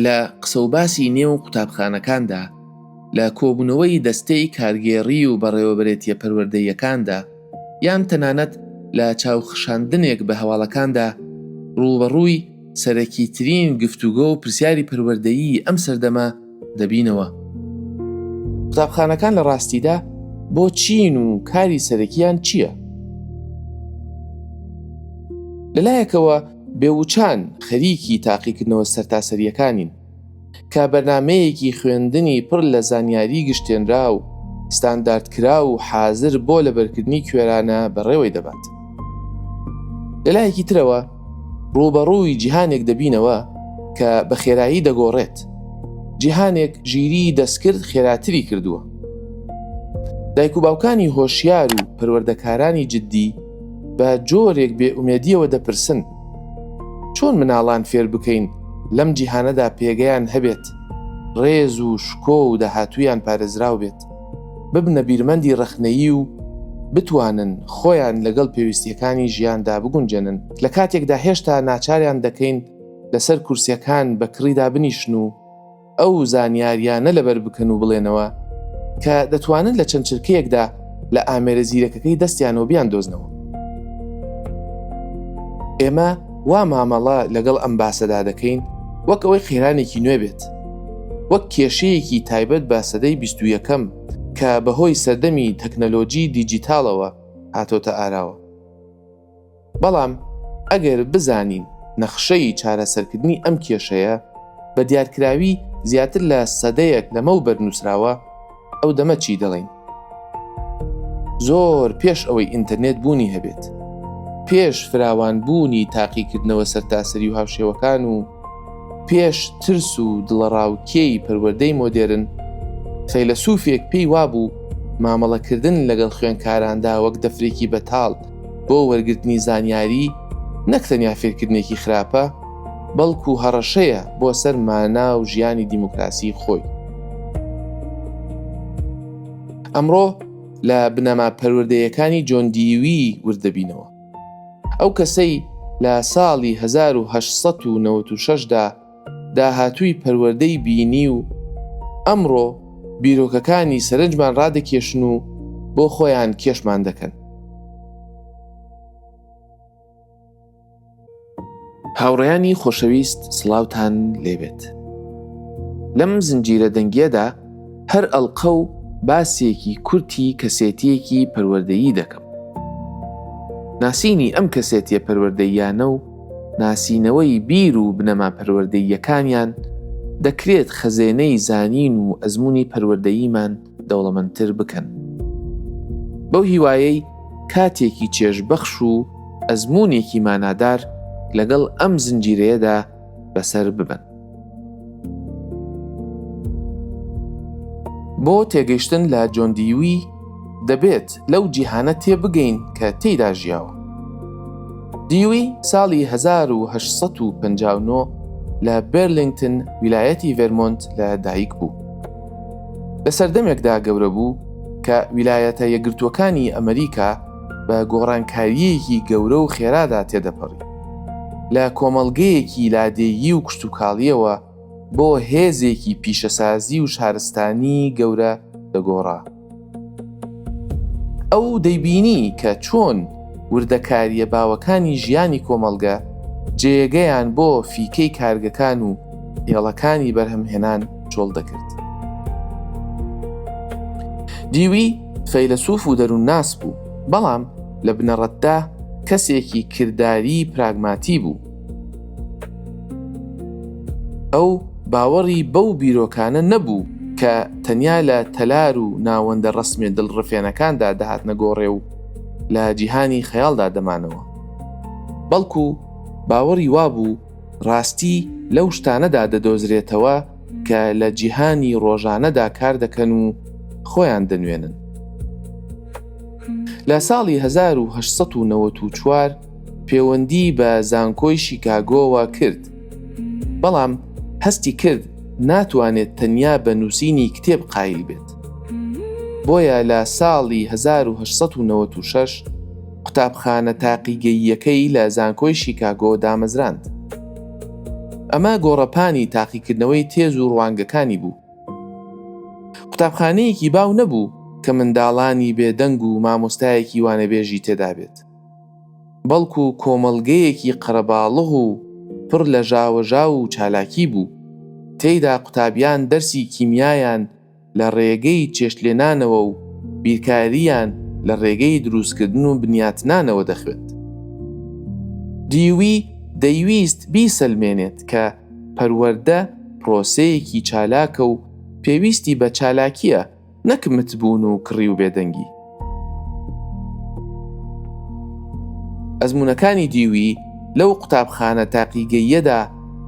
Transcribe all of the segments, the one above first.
لە قسەوباسی نێو قوتابخانەکاندا، لە کۆبوونەوەی دەستەی کارگێڕی و بەڕێوەبەرێتییە پەروەردەییەکاندا، یان تەنانەت لە چاوخشاندنێک بە هەواڵەکاندا، ڕووبەڕووی سەرەکیترین گفتوگۆ و پرسیاری پەروەردەیی ئەم سەردەمە دەبینەوە. قوتابخانەکان لە ڕاستیدا بۆ چین و کاری سەرەکییان چییە؟ لە لایەکەوە بێوچان خەریکی تاقیکردنەوە سەرتاسەرییەکانین، کە بەرنامەیەکی خوێندنی پڕ لە زانیاری گشتێنراو، ستانداردکراو و حازر بۆ لەبەرکردنی کوێرانە بەڕێوەی دەبات. لە لایەکی ترەوە ڕووبەڕووی جیهانێک دەبینەوە کە بە خێرایی دەگۆڕێت، جیهانێک ژیریی دەستکرد خێراتری کردووە. دایک و باوکانی هۆشیار و پەروەردەکارانی جددی بە جۆرێک بێئومێدییەوە دەپرسن، چۆن مناڵان فێر بکەین لەم جیهانەدا پێگەیان هەبێت، ڕێز و شکۆ و داهاتوویان پارێزراو بێت، ببنە بیرمەندی ڕەخنەیی و بتوانن خۆیان لەگەڵ پێویستییەکانی ژیاندا بگونجێنن، لە کاتێکدا هێشتا ناچاریان دەکەین لەسەر کورسییەکان بە کڕی دابنیشن و ئەو زانیاریانە لەبەر بکەن و بڵێنەوە کە دەتوانن لە چەند چرکەیەکدا لە ئامێرە زیرەکەکەی دەستیانەوە بیاندۆزنەوە. ئێمە وا مامەڵە لەگەڵ ئەم باسەدا دەکەین وەک ئەوەی قەیرانێکی نوێ بێت، وەک کێشەیەکی تایبەت بە سەدەی 21ەم کە بەهۆی سەردەمی تەکنەلۆجی دیجیتاڵەوە هاتۆتە ئاراوە. بەڵام ئەگەر بزانین نەخشەی چارەسەرکردنی ئەم کێشەیە بە دیارکراوی زیاتر لە سەدەیەک لەمەوبەر نووسراوە، ئەو دەمە چی دەڵێین؟ زۆر پێش ئەوەی ئینتەرنێت بوونی هەبێت، پێش فراوانبوونی تاقیکردنەوە سەرتاسەری و هاوشێوەکان و پێش ترس و دڵەڕاوکێی پەروەردەی مۆدێرن، فەیلەسوفێک پێی وابوو مامەڵەکردن لەگەڵ خوێندکاراندا وەک دەفرێکی بەتاڵ بۆ وەرگرتنی زانیاری نەک تەنیا فێرکردنێکی خراپە، بەڵکو هەڕەشەیە بۆ سەر مانا و ژیانی دیموکراسی خۆی. ئەمڕۆ لە بنەما پەروەردەیەکانی جۆن دیوی ورد دەبینەوە. ئەو کەسەی لە ساڵی 1896 دا داهاتووی پەروەردەی بینی و ئەمڕۆ بیرۆکەکانی سەرنجمان ڕادەکێشن و بۆ خۆیان کێشمان دەکەن. هاوڕێیانی خۆشەویست سڵاوتان لێبێت. لەم زنجیرە دەنگیەدا هەر ئەڵقە و باسێکی کورتی کەسێتیەکی پەروەردەیی دەکەم. ناسینی ئەم کەسێتیە پەروەردەییانە و ناسینەوەی بیر و بنەما پەروەردەییەکانیان، دەکرێت خەزێنەی زانین و ئەزموونی پەروەردەییمان دەوڵەمەندتر بکەن. بەو هیوایەی کاتێکی چێژبەخش و ئەزموونێکی مانادار لەگەڵ ئەم زنجیرەیەدا بەسەر ببەن. بۆ تێگەیشتن لە جۆن دیوی دەبێت لەو جیهانە تێبگەین کە تێیدا ژیاوە. دیوی ساڵی 1859 لە بێرلینگتن ویلایەتی ڤێرمۆنت لە دایک بوو. لە سەردەمێکدا گەورە بوو کە ویلایەتە یەکگرتووەکانی ئەمریکا بە گۆڕانکارییەکی گەورە و خێرادا تێدەپەڕی. لە کۆمەڵگەیەکی لادێیی و کشتوکاڵییەوە بۆ هێزێکی پیشەسازی و شارستانیی گەورە دەگۆڕا. ئەو دەیبینی کە چۆن وردەکارییە باوەکانی ژیانی کۆمەڵگە جێگەیان بۆ فیکەی کارگەکان و هێڵەکانی بەرهەمهێنان چۆڵ دەکرد. دیوی فەیلەسوف و دەروونناس بوو، بەڵام لە بنەڕەتدا کەسێکی کرداریی پراگماتی بوو. ئەو باوەڕی بەو بیرۆکانە نەبوو کە تەنیا لە تەلار و ناوەندە ڕەسمیە دڵڕفێنەکاندا دەهاتنە گۆڕێ و لە جیهانی خەیاڵدا دەمانەوە، بەڵکو باوەڕی وابوو ڕاستی لەو شتانەدا دەدۆزرێتەوە کە لە جیهانی ڕۆژانەدا کار دەکەن و خۆیان دەنوێنن. لە ساڵی 1894 پێوەندی بە زانکۆی شیکاگۆوە کرد، بەڵام هەستی کرد ناتوانێت تەنیا بە نووسینی کتێب قایل بێت. بۆیە لە ساڵی 1896 قوتابخانە تاقیگەییەکەی لە زانکۆی شیکاگۆ دامەزراند. ئەمە گۆڕەپانی تاقیکردنەوەی تێز و ڕوانگەکانی بوو. قوتابخانەیەکی باو نەبوو کە منداڵانی بێدەنگ و مامۆستایەکی وانەبێژی تێدابێت. بەڵکو کۆمەڵگەیەکی قەرەباڵغ و پڕ لە ژاوەژاو و چالاکی بوو، تێیدا قوتابیان دەرسی کیمیایان لە ڕێگەی چێشتلێنانەوە و بیرکارییان لە ڕێگەی دروستکردن و بنیاتنانەوە دەخوێند. دیوی دەیویست بیسەلمێنێت کە پەروەردە پرۆسەیەکی چالاکە و پێویستی بە چالاکییە نەک متبوون و کڕی و بێدەنگی. ئەزموونەکانی دیوی لەو قوتابخانە تاقیگەییەدا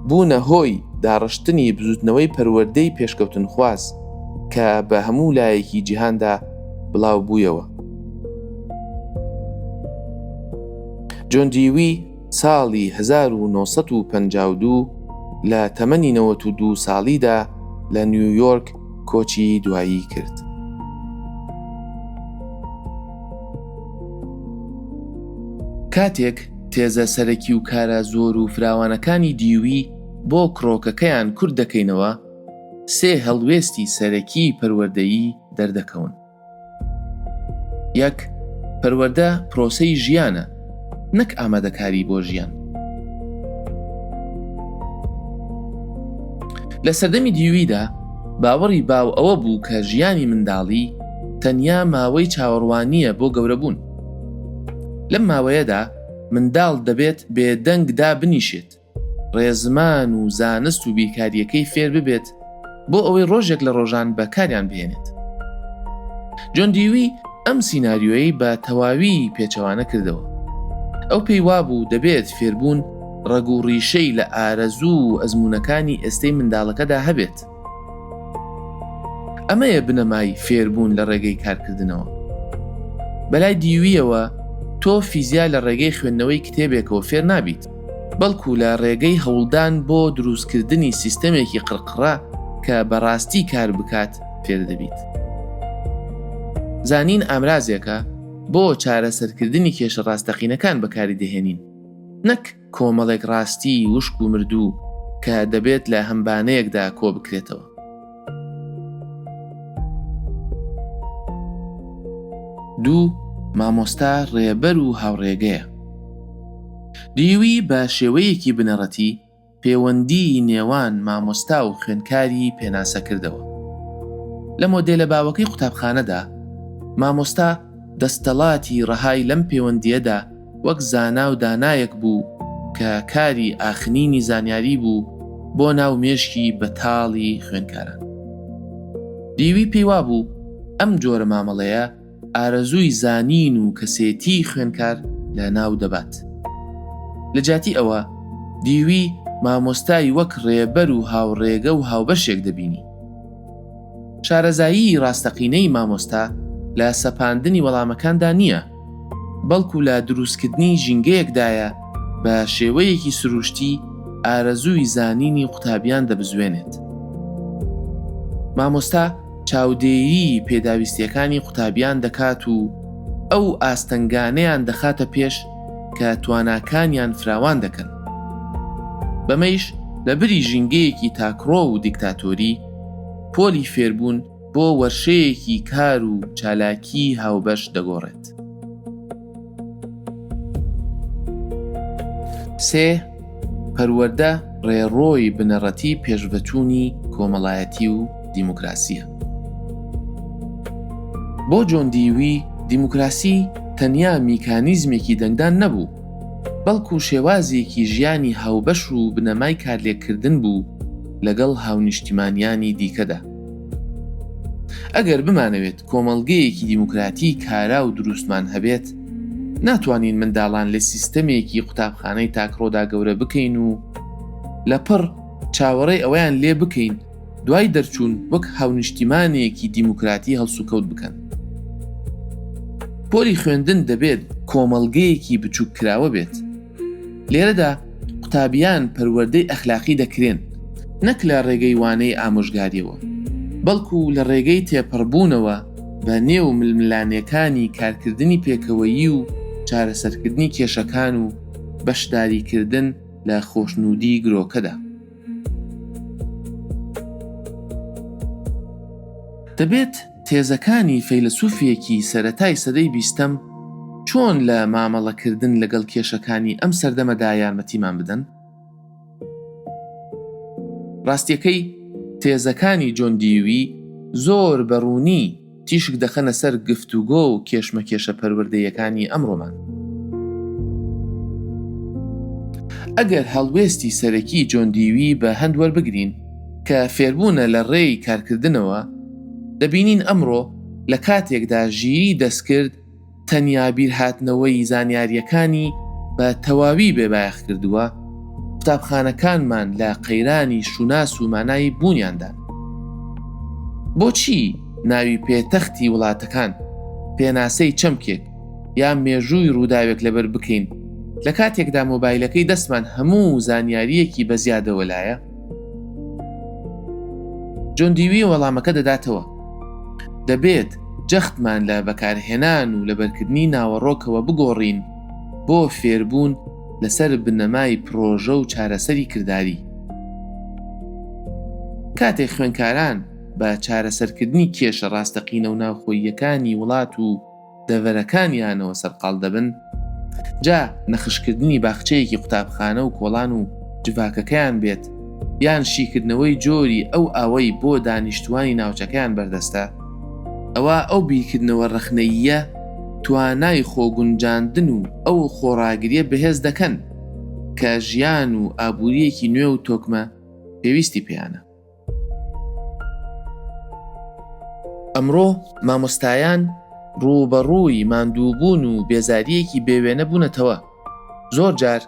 بوونە هۆی داڕشتنی بزووتنەوەی پەروەردەی پێشکەوتنخواز کە بە هەموو لایەکی جیهاندا بڵاو بوویەوە. جۆن دیوی ساڵی 1952 لە تەمەنی 92 ساڵیدا لە نیویۆرک کۆچی دوایی کرد. کاتێک تێزە سەرەکی و کارە زۆر و فراوانەکانی دیوی بۆ کڕۆکەکەیان کورت دەکەینەوە، سێ هەڵوێستی سەرەکیی پەروەردەیی دەردەکەون. یەک، پەروەردە پرۆسەی ژیانە نەک ئامادەکاری بۆ ژیان. لە سەردەمی دیویدا باوەڕی باو ئەوە بوو کە ژیانی منداڵی تەنیا ماوەی چاوەڕوانییە بۆ گەورەبوون. لەم ماوەیەدا منداڵ دەبێت بێدەنگ دابنیشێت، ڕێزمان و زانست و بیرکارییەکەی فێر ببێت بۆ ئەوەی ڕۆژێک لە ڕۆژان بەکاریان بهێنێت. جۆن دیوی ئەم سیناریۆیەی بە تەواوی پێچەوانە کردەوە. ئەو پێی وابوو دەبێت فێربوون ڕەگ و ڕیشەی لە ئارەزوو و ئەزموونەکانی ئێستەی منداڵەکەدا هەبێت. ئەمەیە بنەمای فێربوون لە ڕێگەی کارکردنەوە. بەلای دیوییەوە تۆ فیزیا لە ڕێگەی خوێندنەوەی کتێبێکەوە فێر نابیت، بەڵکو لە ڕێگەی هەوڵدان بۆ دروستکردنی سیستەمێکی قڕقڕە کە بە ڕاستی کار بکات فێر دەبیت. زانین ئامرازێکە بۆ چارەسەرکردنی کێشە ڕاستەقینەکان بەکاری دەهێنین، نەک کۆمەڵێک ڕاستیی وشک و مردوو کە دەبێت لە هەمبانەیەکدا کۆ بکرێتەوە. دوو، مامۆستا ڕێبەر و هاوڕێگەیە. دیوی بە شێوەیەکی بنەڕەتی پێوەندیی نێوان مامۆستا و خوێندکاری پێناسە کردەوە. لە مۆدێلە باوەکەی قوتابخانەدا، مامۆستا دەستەڵاتی ڕەهای لەم پێوەندییەدا وەک زانا و دانایەک بوو کە کاری ئاخنینی زانیاری بوو بۆ ناو مێشکی بەتاڵی خوێندکاران. دیوی پێی وابوو ئەم جۆرە مامەڵەیە ئارەزووی زانین و کەسێتیی خوێندکار لەناو دەبات. لە جیاتی ئەوە، دیوی مامۆستای وەک ڕێبەر و هاوڕێگە و هاوبەشێک دەبینی. شارەزایی ڕاستەقینەی مامۆستا لە سەپاندنی وەڵامەکاندا نییە، بەڵکو لە دروستکردنی ژینگەیەکدایە بە شێوەیەکی سروشتی ئارەزووی زانینی قوتابیان دەبزوێنێت. مامۆستا چاودێریی پێداویستییەکانی قوتابیان دەکات و ئەو ئاستەنگانەیان دەخاتە پێش کە تواناکانیان فراوان دەکەن. بەمەیش لەبری ژینگەیەکی تاکڕۆ و دیکتاتۆری، پۆلی فێربوون بۆ وەرشەیەکی کار و چالاکیی هاوبەش دەگۆڕێت. سێ، پەروەردە ڕێڕۆی بنەڕەتی پێشڤەچوونی کۆمەڵایەتی و دیموکراسییە. بۆ جۆن دیوی دیموکراسی تەنیا میکانیزمێکی دەنگدان نەبوو، بەڵکو شێوازێکی ژیانی هاوبەش و بنەمای کارلێککردن بوو لەگەڵ هاونیشتیمانیانی دیکەدا. ئەگەر بمانەوێت کۆمەڵگەیەکی دیموکراتی کارا و دروستمان هەبێت، ناتوانین منداڵان لە سیستەمێکی قوتابخانەی تاکڕۆدا گەورە بکەین و لەپڕ چاوەڕێی ئەوەیان لێ بکەین دوای دەرچوون وەک هاونیشتیمانێکی دیموکراتی هەڵسوکەوت بکەن. پۆلی خوێندن دەبێت کۆمەڵگەیەکی بچووککراوە بێت. لێرەدا قوتابیان پەروەردەی ئەخلاقی دەکرێن نەک لە ڕێگەی وانەی ئامۆژگاریەوە، بەڵکو لە ڕێگەی تێپەڕبوونەوە بە نێو ململانێکانی کارکردنی پێکەوەیی و چارەسەرکردنی کێشەکان و بەشداریکردن لە خۆشنوودی گرۆکەدا. دەبێت تێزەکانی فەیلەسوفێکی سەرەتای سەدەی بیستەم چۆن لە مامەڵەکردن لەگەڵ کێشەکانی ئەم سەردەمەدا یارمەتیمان بدەن؟ ڕاستیەکەی تێزەکانی جۆن دیوی زۆر بە ڕوونی تیشک دەخەنە سەر گفتوگۆ و کێشمەکێشە پەروەردەییەکانی ئەمڕۆمان. ئەگەر هەڵوێستی سەرەکی جۆن دیوی بە هەند وەربگرین کە فێربوونە لە ڕێی کارکردنەوە، دەبینین ئەمڕۆ لە کاتێکدا ژیری دەستکرد تەنیا بیرهاتنەوەی زانیارییەکانی بە تەواوی بێبایەخ کردووە، قوتابخانەکانمان لە قەیرانی شوناس و مانای بوونیاندان. بۆچی ناوی پێتەختی وڵاتەکان، پێناسەی چەمکێک یا مێژووی ڕووداوێک لەبەر بکەین لە کاتێکدا مۆبایلەکەی دەستمان هەموو زانیارییەکی بە زیادەوە لایە؟ جۆن دیوی وەڵامەکە دەداتەوە. دەبێت جەختمان لە بەکارهێنان و لەبەرکردنی ناوەڕۆکەوە بگۆڕین بۆ فێربوون لەسەر بنەمای پڕۆژە و چارەسەری کرداری. کاتێک خوێندکاران بە چارەسەرکردنی کێشە ڕاستەقینە و ناوخۆییەکانی وڵات و دەڤەرەکانیانەوە سەرقاڵ دەبن، جا نەخشکردنی باخچەیەکی قوتابخانە و کۆڵان و جڤاکەکەیان بێت یان شیکردنەوەی جۆری ئەو ئاوەی بۆ دانیشتووانی ناوچەکەیان بەردەستە، ئەوا ئەو بیرکردنەوە ڕەخنەییە توانای خۆگونجاندن و ئەو خۆڕاگرییە بەهێز دەکەن کە ژیان و ئابوورییەکی نوێ و تۆکمە پێویستی پێیانە. ئەمڕۆ مامۆستایان ڕووبەڕووی ماندووبوون و بێزارییەکی بێوێنە بوونەتەوە، زۆر جار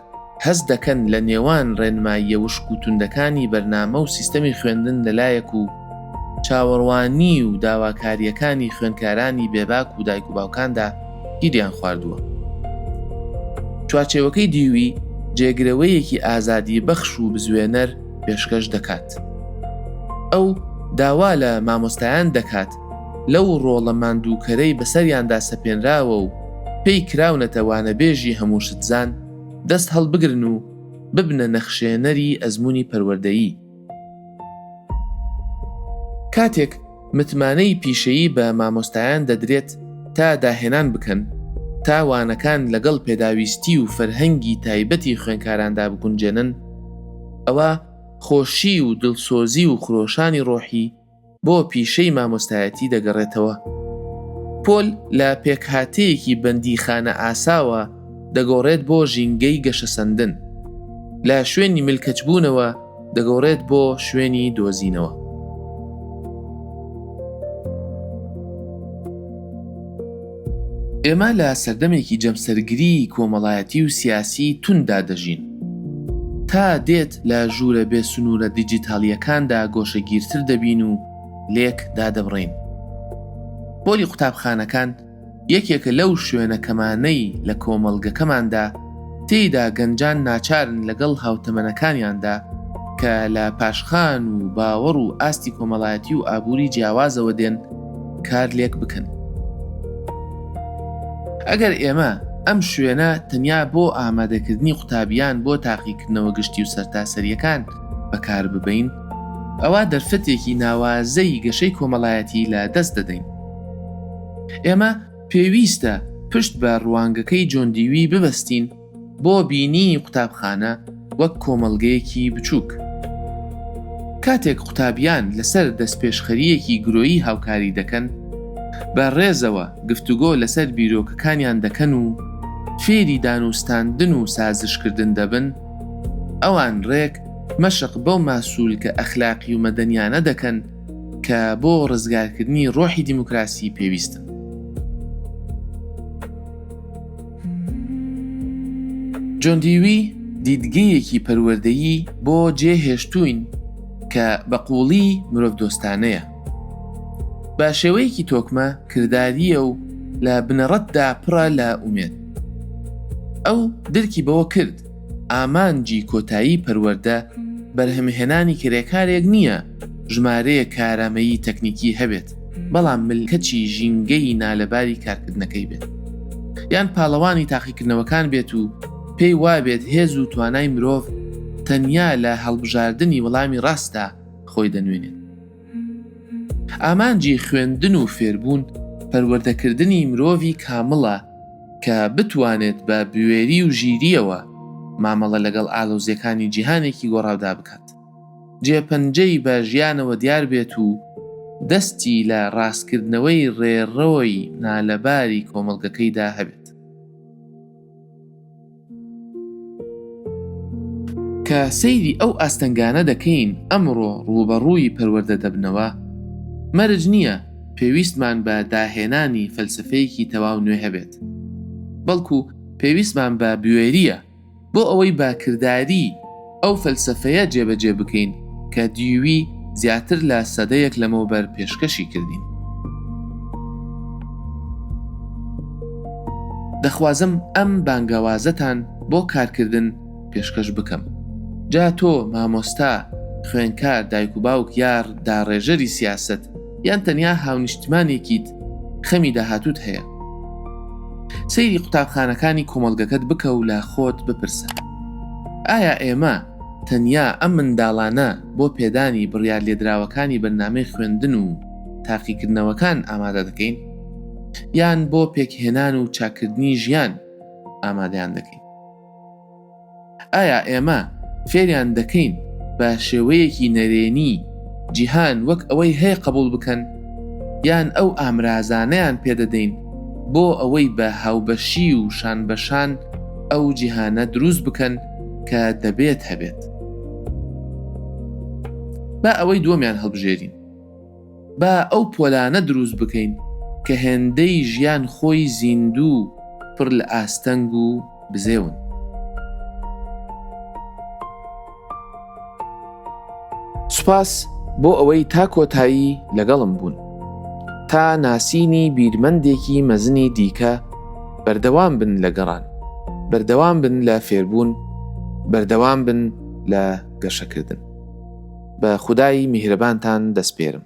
هەست دەکەن لە نێوان ڕێنماییە وشک و توندەکانی بەرنامە و سیستەمی خوێندن لە لایەک و چاوەڕوانی و داواکارییەکانی خوێندکارانی بێباک و دایک و باوکاندا گیریان خواردووە. چوارچێوەکەی دیوی جێگرەوەیەکی ئازادیبەخش و بزوێنەر پێشکەش دەکات. ئەو داوا لە مامۆستایان دەکات لەو ڕۆڵە ماندووکەرەی بەسەریاندا سەپێنراوە و پێی کراونەتە وانەبێژی هەمووشتزان دەست هەڵبگرن و ببنە نەخشێنەری ئەزموونی پەروەردەیی. کاتێک متمانەی پیشەیی بە مامۆستایان دەدرێت تا داهێنان بکەن، تا وانەکان لەگەڵ پێداویستی و فەرهەنگی تایبەتی خوێنکاراندا بگونجێنن، ئەوا خۆشی و دڵسۆزی و خرۆشانی ڕۆحی بۆ پیشەی مامۆستایەتی دەگەڕێتەوە. پۆل لە پێکهاتەیەکی بەندیخانەئاساوە دەگۆڕێت بۆ ژینگەی گەشەسەندن، لە شوێنی ملکەچبوونەوە دەگۆڕێت بۆ شوێنی دۆزینەوە. ئێمە لە سەردەمێکی جەمسەرگریی کۆمەڵایەتی و سیاسیی تونددا دەژین. تا دێت لە ژوورە بێسنوورە دیجیتاڵییەکاندا گۆشەگیرتر دەبین و لێک دادەبڕێین. پۆلی قوتابخانەکان یەکێکە لەو شوێنە کەمانەی لە کۆمەڵگەکەماندا تێیدا گەنجان ناچارن لەگەڵ هاوتەمەنەکانیاندا کە لە پاشخان و باوەڕ و ئاستی کۆمەڵایەتی و ئابووری جیاوازەوە دێن کارلێک بکەن. ئەگەر ئێمە ئەم شوێنە تەنیا بۆ ئامادەکردنی قوتابیان بۆ تاقیکردنەوە گشتی و سەرتاسەرییەکان بەکار ببەین، ئەوا دەرفەتێکی ناوازەی گەشەی کۆمەڵایەتی لە دەست دەدەین. ئێمە پێویستە پشت بە ڕوانگەکەی جۆن دیوی ببەستین بۆ بینینی قوتابخانە وەک کۆمەڵگەیەکی بچووک. کاتێک قوتابیان لەسەر دەستپێشخەرییەکی گرۆیی هاوکاری دەکەن، بە ڕێزەوە گفتوگۆ لەسەر بیرۆکەکانیان دەکەن و فێری دانوستاندن و سازشکردن دەبن، ئەوان ڕێک مەشق بەو ماسوولکە ئەخلاقی و مەدەنیانە دەکەن کە بۆ ڕزگارکردنی ڕۆحی دیموکراسی پێویستن. جۆن دیوی دیدگەیەکی پەروەردەیی بۆ جێ هێشتووین کە بە قووڵی مرۆڤدۆستانەیە. بە شێوەیەکی تۆکمە کردارییە و لە بنەڕەتدا پڕە لە ئومێد. ئەو درکی بەوە کرد ئامانجی کۆتایی پەروەردە بەرهەمهێنانی کرێکارێک نییە ژمارەیەک کارامەیی تەکنیکی هەبێت، بەڵام ملکەچی ژینگەی نالەباری کارکردنەکەی بێت. یان پاڵەوانی تاقیکردنەوەکان بێت و پێی وابێت هێز و توانای مرۆڤ تەنیا لە هەڵبژاردنی وەڵامی ڕاستدا خۆی دەنوێنێت. ئامانجی خوێندن و فێربوون پەروەردەکردنی مرۆڤی کامڵە کە بتوانێت بە بوێری و ژیرییەوە مامەڵە لەگەڵ ئالۆزییەکانی جیهانێکی گۆڕاودا بکات. جێپەنجەی بە ژیانەوە دیار بێت و دەستی لە ڕاستکردنەوەی ڕێڕەوی نالەباری کۆمەڵگەکەیدا هەبێت. کە سەیری ئەو ئاستەنگانە دەکەین ئەمڕۆ ڕووبەڕووی پەروەردە دەبنەوە، مەرج نییە پێویستمان بە داهێنانی فەلسەفەیەکی تەواو نوێ هەبێت، بەڵکو پێویستمان بە بوێرییە بۆ ئەوەی بە کرداری ئەو فەلسەفەیە جێبەجێ بکەین کە دیوی زیاتر لە سەدەیەک لەمەوبەر پێشکەشی کردین. دەخوازم ئەم بانگەوازەتان بۆ کارکردن پێشکەش بکەم. جا تۆ مامۆستا، خوێنکار، دایک و باوک یا داڕێژەری سیاسەت یان تەنیا هاونیشتمانێکیت خەمی داهاتووت هەیە. سەیری قوتابخانەکانی کۆمەڵگەکەت بکە و لە خۆت بپرسە ئایا ئێمە تەنیا ئەم منداڵانە بۆ پێدانی بڕیارلێدراوەکانی بەرنامەی خوێندن و تاقیکردنەوەکان ئامادە دەکەین یان بۆ پێکهێنان و چاککردنی ژیان ئامادەیان دەکەین؟ ئایا ئێمە فێریان دەکەین بە شێوەیەکی نەرێنی جیهان وەک ئەوەی هەیە قبوڵ بکەن یان ئەو ئامرازانەیان پێدەدەین بۆ ئەوەی بە هاوبەشی و شانبەشان ئەو جیهانە دروست بکەن کە دەبێت هەبێت؟ با ئەوەی دووەمیان هەڵبژێرین. با ئەو پۆلانە دروست بکەین کە هێندەی ژیان خۆی زیندوو و پڕ لە ئاستەنگ و بزێون. سوپاس بۆ ئەوەی تا کۆتایی لەگەڵم بوون. تا ناسینی بیرمەندێکی مەزنی دیکە بەردەوام بن لە گەڕان، بەردەوام بن لە فێربوون، بەردەوام بن لە گەشەکردن. بە خودای میهرەبانتان دەسپێرم.